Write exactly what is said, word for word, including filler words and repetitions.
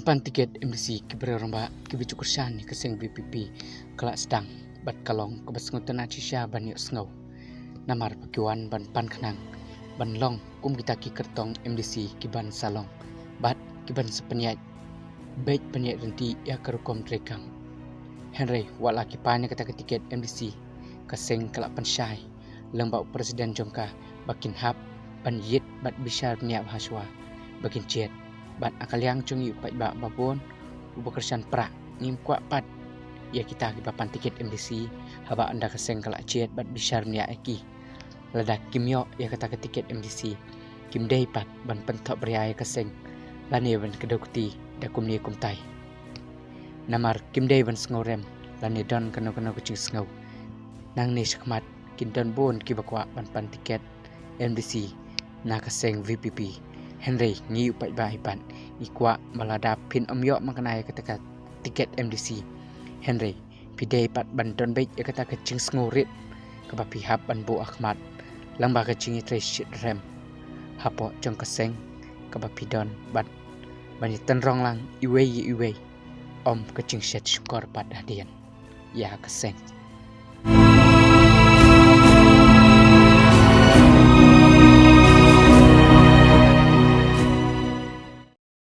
Pan tiket M D C ki briew rangbah kiba ju kyrshan ïa ka seng V P P ka la sdang bad ka long kaba sngewtynnat shisha ban ïohsngew. Namar ba ki wan ban pan khnang ban long kum kita ki kyrtong M D C kiban sa long bad kiban sa pynïaid beit pynïaid ryntih ïa ka rukom treikam. Hynrei wat la ki pan ïa kata ka tiket M D C, ka seng ka la pynshai lyngba u president jong ka ba kin hap ban ïit bad bishar bniah hashwa ba kin jied. Bad ha ka liang jong ngi u paidbah babun uba kyrshan prah, ngim kwah pat ïa kita kiba pan tiket M D C haba ynda ka seng ka la jied bad bishar bniah ïa ki. Lada kim ïoh ïa kata ka tiket M D C, kim dei pat ban pynthohbria ïa ka seng lane ban kdew kti da kumne kumtai. Namar kim dei ban sngewrem lane don kano kano ka jingsngew. Nangne shakhmat kin don bun kiba kwah ban pan tiket M D C na ka seng V P P. Hynrei ngi u paidbah hi pat ngi kwah ba lada phin ym ïoh man kane ïa kata ka tiket M D C, hynrei phi dei pat ban don beit ïa kata ka jingsngewrit kaba phi hap ban buh ha khmat lyngba ka jingïatrei shitrhem hapoh jong ka seng kaba phi don bad ban ïatynrong lang iwei ïa iwei, ym ka jingshet shukor pat hadien ïa ka seng.